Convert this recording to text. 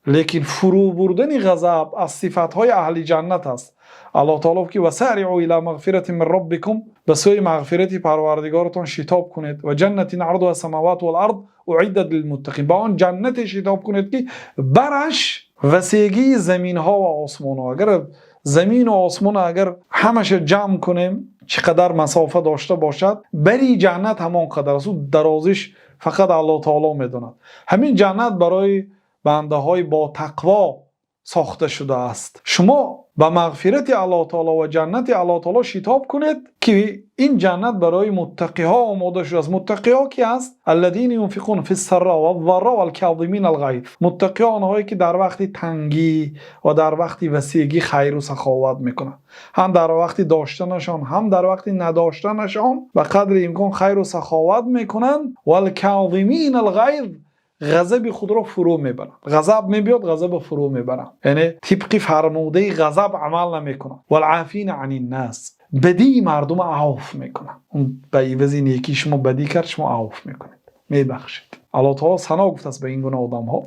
Лекин фурӯ бурдани ғазаб аз сифатҳои аҳли ҷаннат аст. Аллоҳи таъоло фармуд: وَسَارِعُوا إِلَىٰ مَغْفِرَةٍ مِّن رَّبِّكُمْ, ба сӯи мағфирати Парвардигоратон шитоб кунед, وَجَنَّةٍ عَرْضُهَا السَّمَاوَاتُ وَالْأَرْضُ أُعِدَّتْ لِلْمُتَّقِينَ, ба он ҷаннате шитоб кунед, ки бараш васеъии заминҳо ва осмонҳо. Агар замин ва осмон агар ҳамааш ҷамъ кунем, чақадар масофа дошта бошад, бари ҷаннат ҳамон қадар аст. Он дарозиаш фақат Аллоҳи таъоло медонад. Ҳамин ҷаннат барои бандаҳои бо тақво сохта шудааст. Шумо ба мағфирати Аллоҳи таъоло ва ҷаннати Аллоҳи таъоло шитоб кунед, ки ин ҷаннат барои муттақиҳо омода шудааст. Муттақиҳо кӣ ҳаст? الَّذِينَ يُنْفِقُونَ فِي السَّرَّاءِ وَالضَّرَّاءِ وَالْكَاظِمِينَ الْغَيْظَ. Муттақиҳо онҳое ки дар вақти тангӣ ва дар вақти васеъӣ хайру саховат мекунанд. Ҳам дар вақти доштанашон, ҳам дар вақти надоштанашон ба қадри имкон хайру саховат мекунанд. وَالْكَاظِمِينَ الْغَيْظَ, ғазаби худро фурӯ мебаранд. Ғазаб меояд, ғазабро фурӯ мебаранд. Яъне тибқи фармудаи ғазаб амал намекунанд. وَالْعَافِينَ عَنِ النَّاسِ, бадии мардумро афв мекунанд. Он ба ивази некии шумо бадӣ кард, шумо афв мекунед, мебахшед. Аллоҳи таъоло сано гуфтааст ба ин гуна одамҳо.